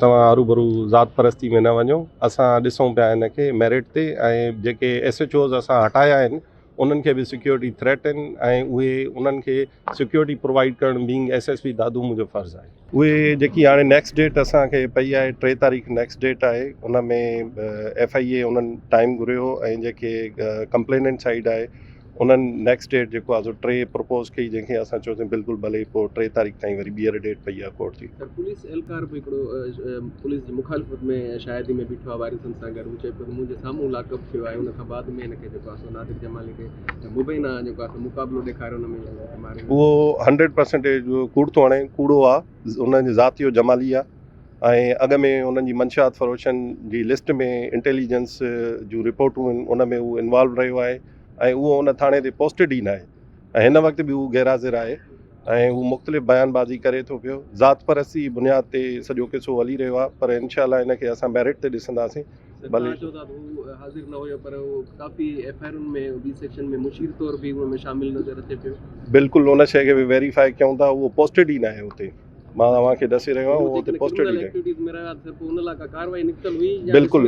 توهان هروڀرو ذات پرستي ۾ نه وڃو. اسان ڏسون پيا هن کي ميرٽ تي ۽ جيڪي ايس ايڇ اوز اسان هٽايا آهن، انهن کي به سيڪيورٽي ٿريٽ آهن ۽ اهي انهن کي سيڪيورٽي پرووائيڊ ڪرڻ being S S P Dadu منهنجو فرض آهي. اهي جيڪي هاڻي نيڪسٽ ڊيٽ اسان کي پئي آهي، 3 تاريخ نيڪسٽ ڊيٽ آهي، ان ۾ ايف I اي انهن ٽائيم گهريو ۽ جيڪي ڪمپليننٽ سائيڊ آهي، انهن نيڪسٽ ڊيٽ جيڪو آهي سو 3 پرپوز ڪئي، جنهن کي اسان چيوسين بلڪل ڀلي. پوء 3 تاريخ تائين وري ٻيهر ڊيٽ پئي آهي ڪورٽ جي. سر، پوليس اهلڪار به هڪڙو پوليس جي مخالفت ۾ شاهدي ۾ بيٺو آهي وارثن سان گڏ. هو چئي پيو ته منهنجي سامهون لاڪ اپ ٿيو آهي، ان کان بعد ۾ هن کي جيڪو آهي سو نادر جمالي کي مبينا جيڪو آهي سو مقابلو ڏيکاري ان ۾ هن کي ماري. اهو 100% ڪوڙ ٿو هڻي، ڪوڙو آهي. ان جي ذات جو جمالي آهي ۽ اڳ ۾ انهن جي منشيات فروشن جي لسٽ ۾ انٽيليجنس جون رپورٽون آهن، ان ۾ هو انوالو رهيو آهي ۽ اهو ان ٿاڻي تي پوسٽيڊ ئي ناهي ۽ هن وقت به هو غير حاضر آهي ۽ هو مختلف بيان بازي ڪري ٿو پيو. ذات پرستي جي بنياد تي سڄو قصو هلي رهيو آهي، پر انشاء الله هن کي اسان ميرٽ تي ڏسنداسين. ڀلي چئو ٿا ته هو حاضر نه هيو، پر هو ڪافي ايف I آرن ۾ بي سيڪشن ۾ مشير طور به ان ۾ شامل نظر اچي پيو. بلڪل، ان شيء کي به ويريفائي ڪيون ٿا. اهو پوسٽيڊ ئي ناهي اتي، مان اوهان کي ڏسي رهيو آهيان، اهو اتي پوسٽيڊ ئي ناهي. بلڪل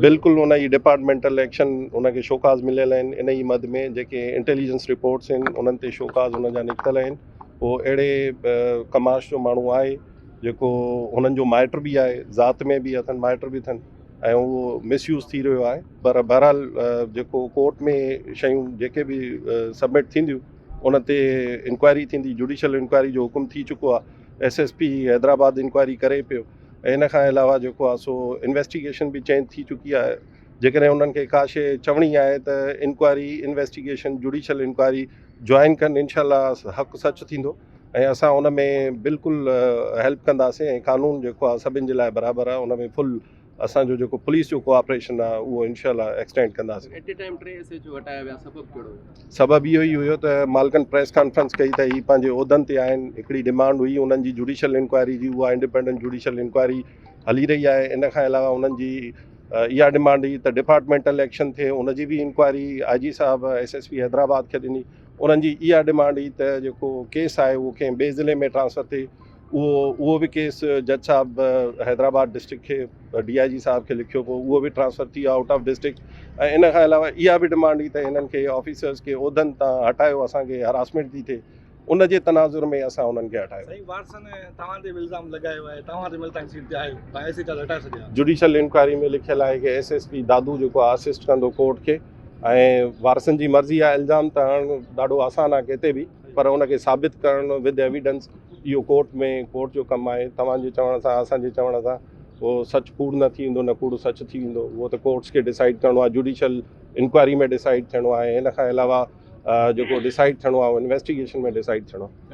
بلڪل، ان جي ڊپارٽمينٽل ايڪشن ان کي شوڪاز مليل آهن. ان ئي مد ۾ جيڪي انٽيليجنس رپورٽس آهن، انهن تي شوڪاز ان جا نڪتل آهن. اهو اهڙي ڪماش جو ماڻهو آهي جيڪو هنن جو مائٽ به آهي، ذات ۾ به اٿن، مائٽ به اٿن ۽ اهو مس يوز ٿي رهيو آهي. پر بهرحال جيڪو ڪورٽ ۾ شيون جيڪي به سبمٽ ٿينديون، ان تي انڪوائري ٿيندي. جوڊيشل انڪوائري جو حڪم ٿي چڪو آهي، S S P Hyderabad inquiry ڪري پيو ۽ ان کان علاوه جيڪو آهي سو انويسٽيگيشن به چينج ٿي چڪي آهي. جيڪڏهن انهن کي ڪا شيء چوڻي آهي ته inquiry, investigation, judicial inquiry join ڪن. انشاء الله حق سچ ٿيندو ۽ اسان ان ۾ بلڪل هيلپ ڪنداسين ۽ قانون جيڪو آهي سڀني جي لاء برابر آهي، ان ۾ فل اسان جو جيڪو پوليس جو ڪوآپريشن آهي، اهو انشاء الله ايڪسٽينڊ ڪنداسين. At a time T S H O هٽايا ويا، سبب ڪهڙو هيو؟ سبب اهو ئي هيو ته مالڪن پريس ڪانفرنس ڪئي ته هي پنهنجي عهدن تي آهن. هڪڙي ڊمانڊ هئي انهن جي جوڊيشل انڪوائري جي، اها انڊيپينڊنٽ جوڊيشل انڪوائري هلي رهي آهي. ان کان علاوه انهن جي اها ڊمانڊ هئي ته ڊپارٽمينٽل ايڪشن ٿئي، ان جي به انڪوائري آء جي صاحب ايس ايس پي حيدرآباد کي ڏني. انهن جي اها ڊمانڊ هئي ته جيڪو ڪيس آهي، اهو ڪنهن ٻئي ضلعي ۾ ٽرانسفر ٿئي. اهو به ڪيس جج صاحب حيدرآباد ڊسٽرڪٽ کي ڊي I جي صاحب کي لکيو، پوء اهو به ٽرانسفر ٿي ويو آئوٽ آف ڊسٽرڪٽ. ۽ ان کان علاوه اها به ڊمانڊ هئي ته هنن کي آفيسرز کي عهدن تان هٽايو، اسان کي هراسمينٽ ٿي ٿئي، ان جي تناظر ۾ اسان انهن کي هٽايو. سائين، وارثن توهان تي به الزام لڳايو آهي، توهان ته ملتان سيٽ تي آهيو، توهان ايس ايچ آر هٽائي ڇڏيا. جوڊيشل انڪوائري ۾ لکيل آهي ڪي ايس ايس پي دادو جيڪو آهي اسسٽ ڪندو ڪورٽ کي ۽ وارثن جي مرضي آهي. الزام ته هڻڻ ڏاڍو آسان آهي ڪٿي به، پر ان کي ثابت ڪرڻ ود ايويڊنس اهو ڪورٽ ۾ ڪورٽ جو ڪم آهي. توهان جي چوڻ سان، اسان جي چوڻ سان اهو سچ ڪوڙ نه ٿي ويندو، نه ڪوڙ سچ ٿي ويندو. اهو ته ڪورٽس کي ڊسائيڊ ڪرڻو آهي، جوڊيشل انڪوائري ۾ ڊسائيڊ ٿيڻو آهي. ان کان علاوه جيڪو ڊسائيڊ ٿيڻو آهي، اهو انويسٽيگيشن ۾ ڊسائيڊ ٿيڻو آهي.